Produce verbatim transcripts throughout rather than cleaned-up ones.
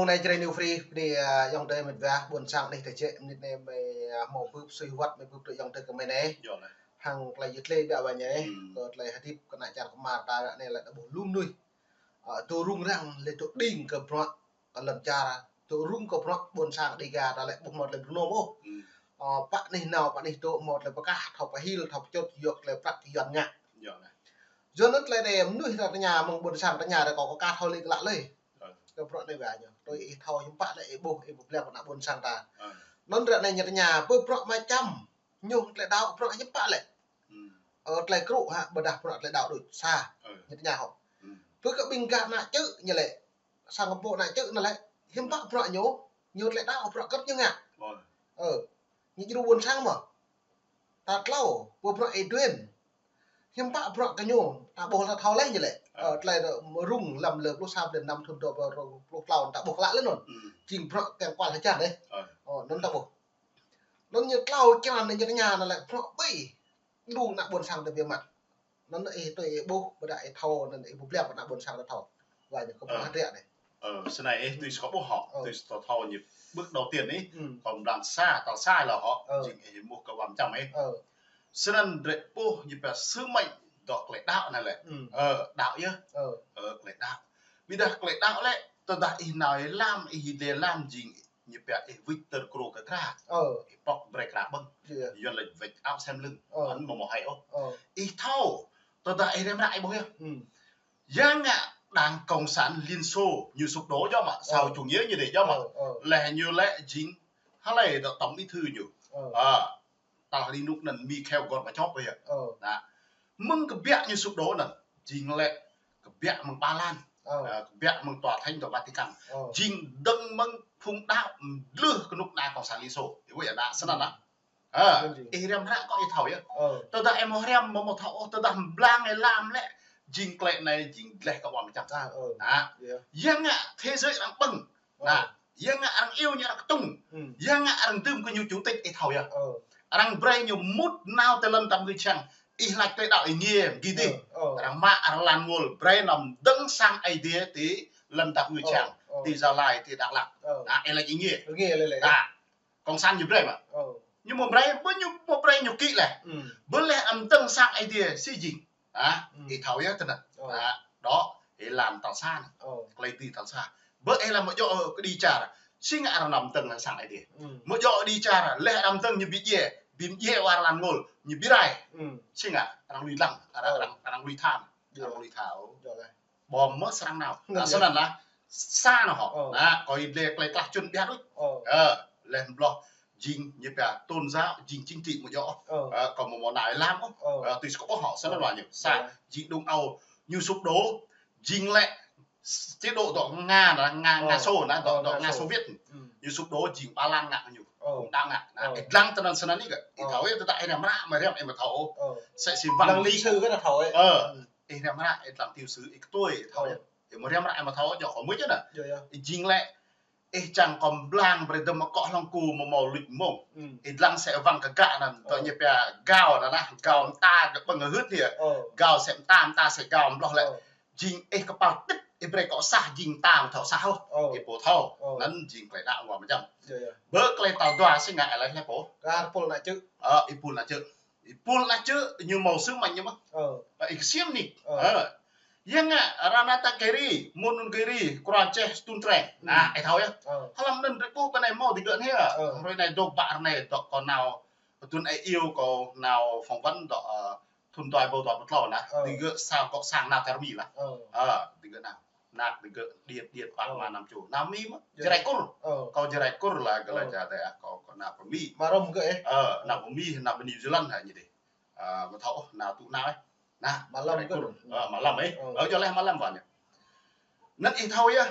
Mông anai Jrai New Free, bơni, a, ayŏng adơi met wa, ƀôn sang anih tơjĕ, mơnit anai mơi, a, hmâo bưp sui hơwăt, mơi bưp tơ ayŏng adơi kơ mơi anai. Yơh anai. Hăng tơlơi yut lĕ biă wa anai, hmm, kơ tơlơi hơdip kơ ană čar kơmar ta anai lĕ ta ƀuh lu mơnuih. A, tŭ rŭng răng lĕ tŭ đing kơ bruă kơ lŏn čar, tŭ rŭng kơ bruă ƀôn sang Dêga ta lĕ ƀuh hmâo tơlơi pơnơ̆ng ôh. Hmm. A, pă anih nao, pă anih dŏ hmâo tơlơi pơkah, thâo pơhil, thâo pơčŭt, yua kơ tơlơi prăk yuan ngă. Yơh anai. Yua anŭn tơlơi anai mơnuih ta tơña, mơ̆ng ƀôn sang tơña ta kâo kơ ka thâo lĕ klă lơi. Ơ. Kơ bruă anai wa ñu. Tui ih thâo hiư̆m pă lĕ ih ƀuh, ih pơblang kơ ană ƀôn sang ta. Ơ. Anŭn ră anai ñu tơña, pơ bruă mơčăm, ñu tơlơi đaŏ bruă hiư̆m pă lĕ. Hmm. Ơ, tơlơi krŭ hă, ƀôdah bruă tơlơi đaŏ đôč sa. Ơ. Ñu tơña hŏ. Hmm. Pơ kơ ƀing gah ană čư̆ ñu lĕ. Sang kơ pô ană čư̆ anŭn lĕ. Hiư̆m pă bruă ñu, ñu tơlơi đaŏ bruă kơ̆t ñu ngă. Ơ. Ơ. Ñu djru ƀôn sang mơ̆. Ta tlâo, pơ bruă ih duen. Hiư̆m pă bruă kơ ñu, ta ƀuh ta thâo leh ñu lĕ. Ơ. Ơ, tơlơi rŭng lăm lơ pluh sa blan năm thŭn dua rơbâo pluh tlâo ta ƀuh klă leh anŭn. Hmm. Jing bruă kiăng kual hơjan dêh. Ơ. Ơ, anŭn ta ƀuh. Anŭn ñu tlâo črăn anai ñu tơña anŭn lĕ bruă ƀơi lu ană ƀôn sang ta biă mă. Anŭn ih tui ih ƀuh, ƀôdah ih thâo, anŭn ih pơblang kơ ană ƀôn sang ta thâo. Wa ñu kơ bruă hơdră anai. Ơ, snei ih tui sơkŏ ƀuh hŏ, ơ, tui sơkŏ thâo ñu. Bước đầu tiên ih, hmm, kâo pơblang sa, tal sa lơ hŏ, ơ, jing ih ƀuh kơ wa mơčăm ih. Ơ. Snăn drơi ƀuh ñu pia sứ mệnh dŏ tơlơi đaŏ anai lĕ. Hmm. Ơ, đaŏ yơh. Ơ. Ơ, tơlơi đaŏ. Ƀôdah tơlơi đaŏ lĕ, tơdah ih nao ih lăm, ih dê lăm jing ñu pia ih wĭt tơl krô kơ kra. Ơ. Ih pŏk brơi kra ƀơ̆ng. Yơh. Yuan laĭ vĕch áo sem lưng. Ơ. Anŭn mơ̆ mơ̆ hai ôh. Ơ. Ih thâo, tơdah ih rem ră ih ƀuh yơh. Hmm. Yang ngă Đảng Cộng sản Liên Xô ñu sụp đổ yơh mă, sao, ơ, chủ nghĩa ñu dêh yơh mă. Ơ, ơ. Leh ñu lĕ jing, hlơi dŏ tổng bí thư ñu. Ơ. Ơ. Tal hlơi rơnŭk anŭn Mikhail Gorbachev yơh. Ơ. Anŭn. Mơ̆ng kơ biă ñu sụp đổ anŭn, jing lĕ kơ biă mơ̆ng Ba Lan. Ơ. Ơ, kơ biă mơ̆ng tòa thánh dŏ Vatican. Ơ. Jing dơ̆ng mơ̆ng phung đaŏ mlưh kơnuk kơna Cộng sản Liên Xô. Ih ƀuh yơh anŭn, snăn anŭn. Ơ, ih rem ră kơ ih thâo yơh. Ơ. Tơdah ih mơ̆ rem mơ̆ mơ̆ thâo ôh, tơdah pơblang ih lăm lĕ, jing tơlơi anai jing dleh kơ wa mơčăm. Ơ. Anŭn. Yơh. Yang ngă thế giới arăng ƀơ̆ng. Ơ. Anŭn. Yang ngă arăng iâu ñu arăng kơtung. Hmm. Yang ngă arăng dưm kơ ñu chủ tịch ih thâo yơh. Ơ. Arăng brơi ñu mŭt nao tơ lŏn tap ngui čang. Ih laĭ tơlơi đaŏ ih ngiê, gih dih. Ơ, ơ. Arăng mă arăng lan ngôl, brơi nao mdơ̆ng sang Aê Diê ti lŏn tap ngui čang. Ơ, ơ. Ti Gia Lai, ti Dak Lak. Ơ. Anŭn, ih laĭ ih ngiê. Ngiê lĕ lĕ. Anŭn. Cộng sản ñu brơi mă. Ơ. Ñu mơ̆ brơi, ƀu ñu mơ̆ brơi ñu kĭ leh. Hmm. Ƀu leh amăng dơ̆ng sang Aê Diê, si jing. Hă? Hmm. Ih thâo yơh tơnăn. Ơ. Hă? Dŏ, ih lăm tal sa anai. Ơ. Tơlơi dưi tal sa. Ƀu ih lăm mơ̆ djơ̆, ơ, kơ đi čar. Si ngă arăng nao amăng dơ̆ng sang Aê Diê. Hmm. Mơ̆ djơ̆ đi čar, leh amăng dơ̆ng ñu ƀu djơ̆, ƀu djơ̆ wa arăng lan ngôl, ñu ƀu rai. Hmm. Si ngă arăng lui lăng, arăng, ơ, arăng, arăng lui tha. Yơh. Arăng lui tha. Yơh leh. Ƀu mơ̆ srăng nao. Ngă. Anŭn yơh. Snăn lah. Sa anŭn hŏ. Ơ. Anŭn, kơ ih dleh tơlơi klah čŭn biă đôč. Ơ. Ơ, leh bloh jing ñu pia tôn giáo, jing chính trị mơ̆ djơ̆. Ơ. Ơ, kâo mơ̆ mơ̆ nao ih lăm ôh. Ơ. Ơ, tui sơkŏ ôh hŏ, snăn. Ơ. Wa ñu. Sa, ơ, jing Đông Âu ñu sụp đổ, jing lĕ chế độ dŏ Nga anŭn, Nga, Nga, ơ, Xô anŭn, dŏ, ơ, dŏ Nga, Nga Xô. Xô Viết. Hmm. Ñu sụp đổ jing Ba Lan ngă ñu. Ơ. Kơnuk kơna ngă. Ơ. Ih dlăng tơnăn snăn ih kơ. Ih, ơ, thâo yơh, tơdah ih rem ră mơ̆ rem ih mơ̆ thâo. Ơ. Sĕ si ƀăng lăng lịch sử kơ ta thâo yơh. Ơ. Hmm. Ih rem ră, ih dlăng tiểu sử, ih kơ tui, ih thâo yơh. Ơ. Ih mơ̆ rem ră, ih mơ̆ thâo, djơ̆ kơ mơ̆ yơh anŭn. Yơh, yơh. Ih jing lĕ, ih čang kơ pơblang brơi dơ̆ng mơ̆ kơ hlŏng kơ mơ̆ mâo luč mông. Hmm. Ih dlăng sĕ wăng kơ gah anŭn, ơ, tơ ñu pia gao anŭn, gao mơta kơ ƀơ̆ng hơhưt yơh. Ơ. Gao sĕ mơta, mơta sĕ gao mloh lĕ. Ơ. Jing ih kơpal tĭt, ih brơi kơ sah jing mơta mơ̆ thâo sah ôh. Ơ. Ih ƀu thâo. Ơ. Anŭn jing tơlơi đaŏ wa mơčăm. Yơh, yơh. Ƀơi tơlơi tal dua si ngă ih laĭ leh pô. Kar pul ană čư̆. Ơ, ih pul ană čư̆. Ih pul ană čư̆ ñu mâo sứ mệnh ñu mơ̆. Ơ. Ơ, ih ksiêm nik. Ơ. Ơ. Yang ngă Ratanakiri, Mondulkiri, Kruaceh, Sutundreng. Hmm. Anŭn, ih thâo yơh. Ơ. Hlăm anŭn drơi ƀuh pơ anai mâo digơ̆ anai. Ơ. Hrơi anai dŏ ƀă anai dŏ kâo nao, tui anai iâu kâo nao phỏng vấn dŏ, ơ, thŭn dua rơbâo dua pluh tlâo anŭn. Ơ. Digơ̆ sa gŏ sang nao tơl Mi lah. Ơ. Ơ, digơ̆ nao. Anăk digơ̆ điêt điêt pă, ơ, mă năm čô. Nao Mi mơ̆. Yơh. Jrai Kur. Ơ. Kâo Jrai Kur lah, gơ̆ lah, ơ, čar tơdah kâo, kâo nao pơ Mi. Mă rŏm gơ̆ ih. Ơ, nao pơ Mi, nao pơ New Zealand hă ñu dih. Ơ, mơ̆ thâo ôh, nao tŭ nao ih. Anŭn, mă lăm Jrai Kur. Ơ, mă lăm ih. Ơ. Ơ, yơh leh mă lăm wa ñu. Anŭn ih thâo yơh.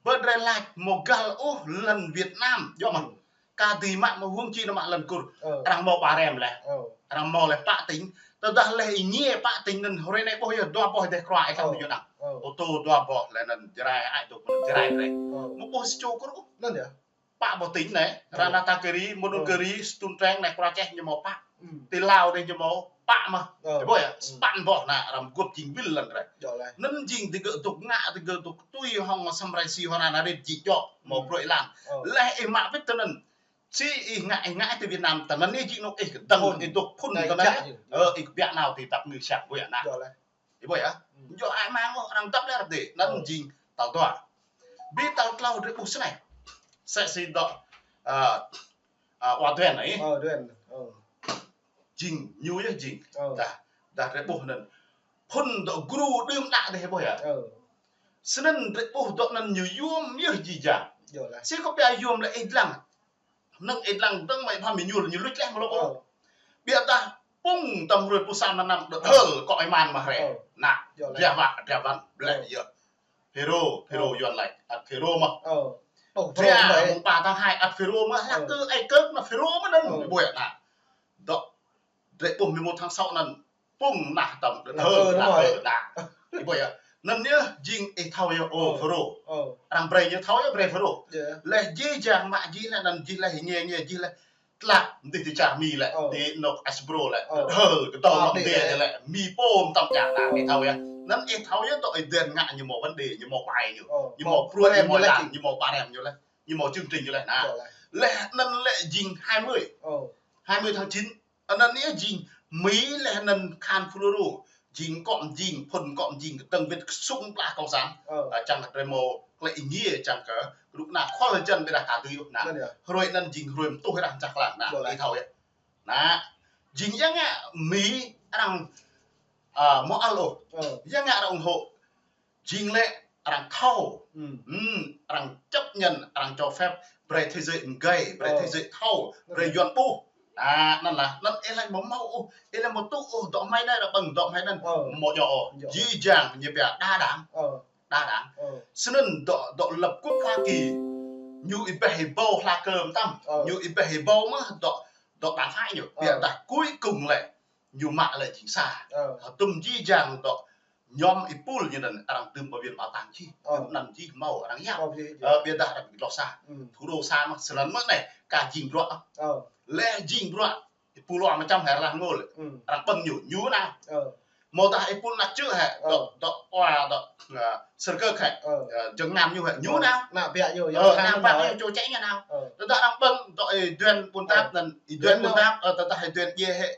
Ƀơi drơi lač mơ̆ găl ôh lŏn Việt Nam, yơh mơ̆. Hmm. Ka dưi mă mơ̆ huống chi anŭn mă lŏn Kur. Ơ. Arăng mâo ƀa rem leh. Ơ. Arăng mâo leh pă tỉnh. Tơdah leh ih ngiê pă tỉnh anŭn hrơi anai ƀuh yơh dua boh dêh krua ih kăm, ơ, ñu đăng. Ơ. Ô tô dua boh leh anŭn Jrai ai dŏ Jrai leh. Ơ. Mơ̆ ƀuh si čô Kur ôh. Anŭn yơh. Pă boh tỉnh anai, ơ, Ratanakiri, Mondulkiri, ơ, Sutundreng anai, Kruaceh ñu mâo pă. Ư. Ti Lao dih ñu hmâo pă mơh. Ơ. Ih ƀuh yơh, ư, sapăn boh ană arăng gŏp jing wĭl lŏn rai. Djơ̆ laih. Anŭn jing digơ̆ dŏ ngă, digơ̆ dŏ tui hŏng asăm rai si hŏng ană rit jing djŏ, hmâo, ơ, brơi lan. Ơ. Laih ih mă wĭt tơ anŭn. Si ih ngă, ih ngă tơ Việt Nam, tơ anŭn ih jing anŏ ih kơdơ̆ng, phŭn, ih dŏ phŭn tơ anŭn. Ih, ơ, ih kơbiă nao ti tap ngư sat ƀuh yơh ană. Djơ̆ laih. Ih ƀuh yơh. Ư. Djơ̆ ai mang ôh, arăng dăp lĕ rơdêh. Anŭn, ơ, jing tal dua. Ƀing tal klâo drơi ƀuh snei. Sĕ si dŏ, ơ, ơ, wa Duen anai. Ơ, Duen. Ơ. Jing, ñu yơh jing. Ơ. Dah, dah drơi ƀuh anŭn. Phŭn dŏ gru đưm đă dih ih ƀuh yơh. Ơ. Snăn drơi ƀuh dŏ anŭn ñu yôm yơh jih jang. Djơ̆ laih. Si kơ pia yôm lĕ ih dlăng. Năng ih dlăng dơ̆ng mơ̆ng ih pham ñu, ñu luč laih mơ̆ lŏ. Ơ. Ƀiădah pŭng tơm hruê pluh sa mơnam đơ̆t hơl kơ ih man mă hrĕ. Ơ. Ană. Djơ̆ laih. Djơ̆ wă, djơ̆ wăn, blĕ, ơ, yơh. Phêrô, Phêrô, ơ, Yuan laĭ, ăt Phêrô mơh. Ơ. Ơ, Phêrô, Djơ̆ mơ̆, mơ̆ng pă tháng hai ăt Phêrô mơh, hlăk, ơ, kơ ai kơk ană Phêrô mơ̆ anŭn, ơ, ih ƀuh yơh ană. Dŏ, drơi ƀuh mười một tháng sáu anŭn, pŭng nah tơm đơ̆t hơl, ơ, ană, ơ, ană. Ih ƀuh yơh. Anŭn yơh jing ih thâo yơh, ơ, ơ, Phêrô. Ơ. Arăng brơi ñu thâo yơh brơi Phêrô. Djơ̆. Laih jih jang mă jih laih anŭn jih laih nge nge jih laih. Tlă, dih ti čar Mi lĕ, ơ, ti anŏ Hasbro lĕ. Ơ. Hơ, kơ tơl, ơ, anŏ dih dih lĕ. Mi pôm tăm čar ană, ơ, ih thâo yơh. Anŭn ih thâo yơh dŏ ih Duen ngă ñu hmâo vấn đề, ñu hmâo ƀai ñu. Ơ. Ñu hmâo pruăt, ñu hmâo lăng, ñu hmâo ba rem ñu laih. Ñu hmâo chương trình ñu laih ană. Djơ̆ laih. Laih anŭn lĕ jing hai mươi. Ơ. Hai mươi tháng chín. Anŭn yơh jing Mi laih anŭn khan Fulro. Jing kŏm jing, phŭn kŏm jing, kơtơ̆ng wĭt kơsŭng pla cộng sản. Ơ. Ơ, čang kơ drơi hmâo klei ih ngiê, čang kơ rŭ ană khol jăn ƀiădah ka tui yơh ană. Anŭn yơh. Hruê anŭn jing hruê mtuh dah čah klang ană. Djơ̆ laih. Ih thâo yơh. Ană, jing yang ngă Mi arăng, ơ, hmâo ăl ôh. Ơ. Yang ngă arăng ủng hộ. Jing lĕ arăng thâo. Ư. Ư, arăng chấp nhận, arăng cho phép brơi thế giới mgei, brơi, ơ, thế giới thâo, ơ, brơi Yuan ƀuh. Ană, anŭn lah, anŭn ih laĭ hmâo hmâo ôh, ih laĭ hmâo tŭ ôh, dŏ hmei anai, dŏ ƀơ̆ng, dŏ hmei anŭn. Ơ. Hmâo djŏ ôh. Djơ̆. Jih jang ñu pia đa đảng. Ơ. Đa đảng. Ơ. Snăn dŏ, dŏ lập quốc Hoa Kỳ, ñu ih ƀuh ih ƀâo hla kơ mơtam. Ơ. Ñu ih ƀuh ih ƀâo mơh dŏ, dŏ đảng phái ñu. Ơ. Ƀiădah cuối cùng lĕ ñu mă lĕ jing sa. Ơ. Hơdôm jih jang dŏ nhóm ih pul ñu anŭn arăng dưm bảo vệ bảo tàng jih. Ơ. Anŭn jih hmâo arăng yap. Hmâo jih, jih. Ơ, ƀiădah arăng ƀu lŏ sa. Ư. Thủ đô sa mơh, snăn mơ̆ anai, ka jing bruă. Ơ. Laih jing bruă, ih pul wa mơčăm hĕ arăng ngol. Ư. Arăng ƀơ̆ng ñu, ñu nao. Ơ. Hmâo tah ih pul ană čư̆ hĕ, ơ, dŏ, dŏ wa, dŏ, ơ, Sơrkơk hĕ, ơ, ơ, Jơnam ñu hĕ, ñu nao. Ană ƀiă ñu, ơ, ană ƀiă ñu, čô čĕ ñu nao. Ơ. Tơdah arăng ƀơ̆ng, dŏ ih Duen Ƀuôn Tap anŭn, ih Duen Ƀuôn Tap, ơ, tơdah ih Duen djiê hĕ,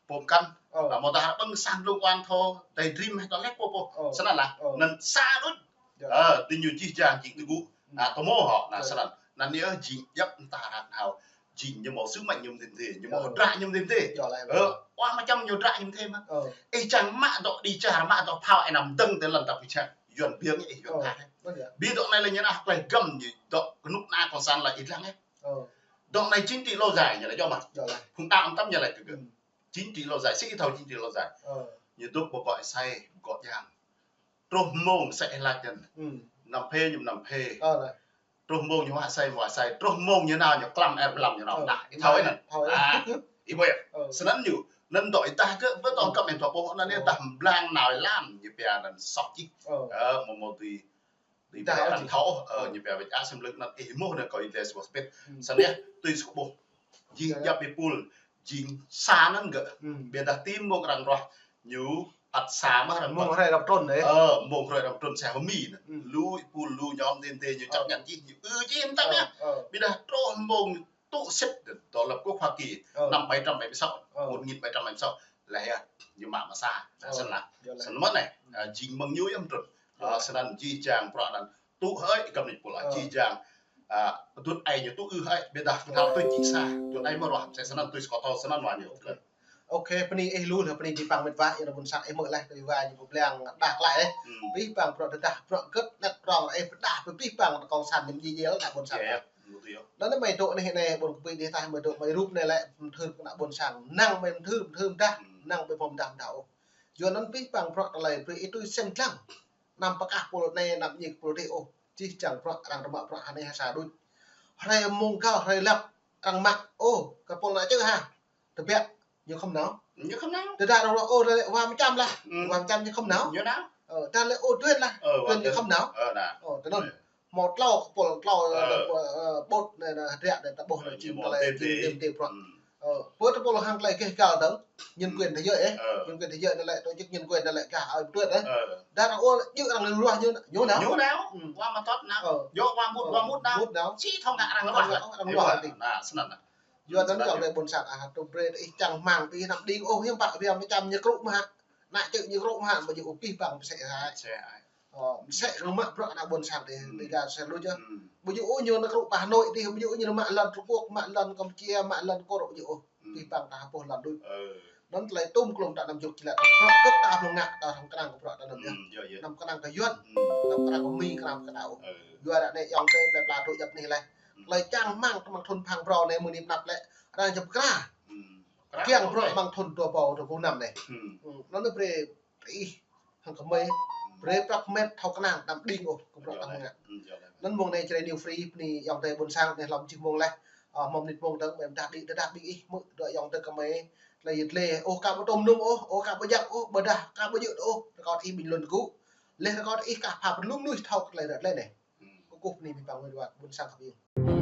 pôm kăn. Ơ. Hmâo tah arăng ƀơ̆ng sang lung oan thâo, Daydream hĕ, tơlĕk pô pô. Ơ. Snăn lah. Ơ. Anŭn sa đôč. Djơ̆. Ơ, tui ñu jih jang jing tơgŭ. Ư. Ană tơhmô hŏ, ană, djơ̆, snăn. Anŭn yơh jing djăp mơta arăng hao. Jing ñu hmâo sứ mệnh ñu mơ̆n tê, ñu hmâo, ơ, hơdră ñu mơ̆n tê. Djơ̆ laih. Ơ, wa mơčăm ñu hơdră ñu mơ̆n tê mơh. Ơ. Ih čang mă dŏ đi čar, mă dŏ phao, ih anăm dơ̆ng tơlơi ta pơčang. Yuan biang ih, Yuan, ơ, thah. Ơ, djơ̆. Bi dŏ anai lĕ ñu nao klei găm ñu dŏ kơnuk kơna cộng sản lĕ ih lăng ih. Ơ. Dŏ anai chính trị lâu dài ñu lĕ djơ̆ mơh. Djơ̆ laih. Phung đăo tăm ñu lĕ kơ gơ̆. Ư. Chính trị lâu dài, si ih thâo chính trị lâu dài. Ơ. Ñu dŏ ƀu gŏ asei, ƀu gŏ yang. Truh mông sĕ ih laĭ anŭn. Ư. Năm phê ñu năm phê. Ơ, laih. Truh mông ñu wa asei, wa asei. Truh mông ñu nao ñu klăm ĕp lăm ñu nao. Ơ. Đah, ih thâo anŭn. Thâo. Ă, ih ƀuh yơh. Ơ. Snăn ñu. Anŭn dŏ ih tah kơ, ƀu tŏ, ơ, kăp anŭn dŏ ƀuh, anŭn yơh, ơ, tah blang nao ih lăm, ñu pia anŭn soh čih. Ơ. Ơ, mơ̆ mơ̆ tui Ih tah ôh, ih thâo ôh, ơ, ơ, ñu pia wĕč asem lơ̆k anŭn ih mơ̆ anŭn kơ ih dêh sua spit. Ư. Snăn yơh, tui sua ƀuh. Jing, ơ, djăp ih pul, jing sa anŭn gơ̆. Ư. Ƀiădah ti mông arăng ruah, ñu ăt sa mơh arăng. Mông ƀơ̆ng. Hrơi arăng trŭn dêh. Ơ, mông hrơi arăng trŭn sa hôm Mi anŭn. Ư. Lu ih pul, lu nhóm tê tê ñu, ơ, chấp nhận jih, ñu ư jih mơtam, ơ, yơh. Ơ. Ƀiădah truh mông tŭ sĭt dŏ lập quốc Hoa Kỳ, ơ, năm bảy trăm bảy mươi sáu, ơ, một nghìn bảy trăm bảy mươi sáu. Laih yơh, ñu mă mă sa. Ơ. Snăn lah. Djơ̆ laih. Snăn mơ̆ anai, ơ, jing mơ̆ng ñu yơh mơtrŭn. Ơ, snăn jih jang bruă anŭn. Tŭ hơi găm anai pul, ơ, jih jang. Ă, tŭ ai ñu tŭ ư hơi, ƀiădah kơ thâo tui jing sa. Tŭ ai mơ̆ ruah, sĕ snăn tui skô thâo snăn wa ñu. Ôkê. Ôkê, bơni ih lu, bơni ƀing păng mĕt wa, yua anŭn ƀuôn sang ih mơ̆ laih, tui wa ñu pơblang đah klă ih. Ư. Ƀing păng bruă tơdah, bruă gơ̆t, năt prong ih pơdah, ƀing păng cộng sản ñu jing jel, đah ƀuôn sang. Yơh, yơh. Anŭn anai mơi dŏ anai, anai ƀuôn kơ ƀing anai tah mơi dŏ mơi rup anai lĕ, mơthưr kơ ană ƀuôn sang. Năng mơi mơthưr, mơthưr mơdah, ư, năng mơi pơm mơdah mơdah ôh. Yua anŭn ƀing păng bruă tơlơi, brơi ih tui sem dlăng. Anăm pơkah pul anai, anăm ñik pul dih ôh. Jih jang bruă, arăng rơmă bruă hơnai hă sa đôč. Hrơi mông gao, hrơi lăp, arăng mă, ôh, kơ pul ană čư̆ hă. Tơbiă, ñu khŏm nao. Ñu khŏm nao. Tơdah arăng ruă, ôh, lĕ wa mơčăm lah. Ư. Wa mơčăm ñu khŏm nao. Ñu nao. Ơ, tơdah lĕ ôh Duen lah. Ơ, Duen ñu khŏm nao. Ơ, nao. Ơ, tơ anŭn. Ơ. Hmâo tlâo, pul tlâo, ơ, ơ, ƀôt anai, anai, hơdră anai, ta ƀuh anai, ơ, jing ñu hmâo tơlơi, tê tê, jing tê tê bruă. Ư. Ơ, pơ tơpul hăng tơlơi gêh gal dơ̆ng, nhân quyền thế giới, ơ. Nhân quyền thế giới anai lĕ, tổ chức nhân quyền anai lĕ, gah ơi pơtruăt, ơ. Đa arăng ôh, djơ̆ arăng lua ñu, ñu nao. Ñu nao. Wa mă tŏt nao. Ơ. Djơ̆ wa mŭt, wa mŭt nao. Mŭt nao. Či thŏng kơ arăng lua. Arăng lua. Arăng lua. Nă, snăn nă. Yua anŭn yŏng adơi ƀôn sang, ah, tơm brơi ih čang rơmang, ih năm đing ôh, hiư̆m pă, biă mă čăm ñu krŭ mă. Nă čư̆ ñu krŭ mă, ƀu djơ̆ ôh pih păng pơsĕ hai. Pơsĕ hai. Ơ, mơsĕ kơ mă bruă ană ƀôn sang tih, tih gah sel lu jơh. Ƀu djơ̆ ôh ñu nao krŭ pơ Hà Nội tih, ƀu djơ̆ ôh ñu nao mă lŏn Trung Quốc, mă lŏn Campuchia, mă lŏn Kur, ƀu djơ̆ ôh. Pih păng ta hơpô lŏn đôč. Anŭn tơlơi tŭm klŏm ta năm jŏk či lăi, ta bruă kơ ta ƀlŏng ngă, ta hăng kơnang kơ bruă ta năm yơh. Năm kơnang kơ Yuan, năm kơnang kơ Mi, kơnang kơ ta ôh. Yua ră anai yŏng adơi plơi pla dŏ djăp anih leh. Tơlơi čang rơmang tơmăng thŭn phang brâo anai mơ̆ng anai pơ anăp lĕ, arăng djăp kra. Kiăng bruă mơ̆ng thŭn dua rơbâo dua pluh năm anai. Anŭn brơi ih hăng kơmơi, brơi prăk met thâo kơnang, năm đing ôh, kơ bruă ta ngă. Anŭn mông anai Jrai New Free, bơni yŏng adơi ƀôn sang anai hlăm jih mông leh. Ơ, hmâo mơnit mông dơ̆ng, mơ̆ng dah đĭ, dah đĭ ih, mơ̆ dŏ yŏng adơi kơmơi, tơlơi yit lĕ, ôh, ka ƀu tŏm nŭng ôh, ôh, ka ƀu jăk ôh, ƀôdah, ka ƀu djơ̆ ôh, rơkâo ih ƀing lŏn tơgŭ. Leh rơkâo ih kah pha pơlŭm nuih thâo kơ tơlơi ră leh anai. Kơkuh bơni pih păng mơi dua ƀôn sang khăp ih.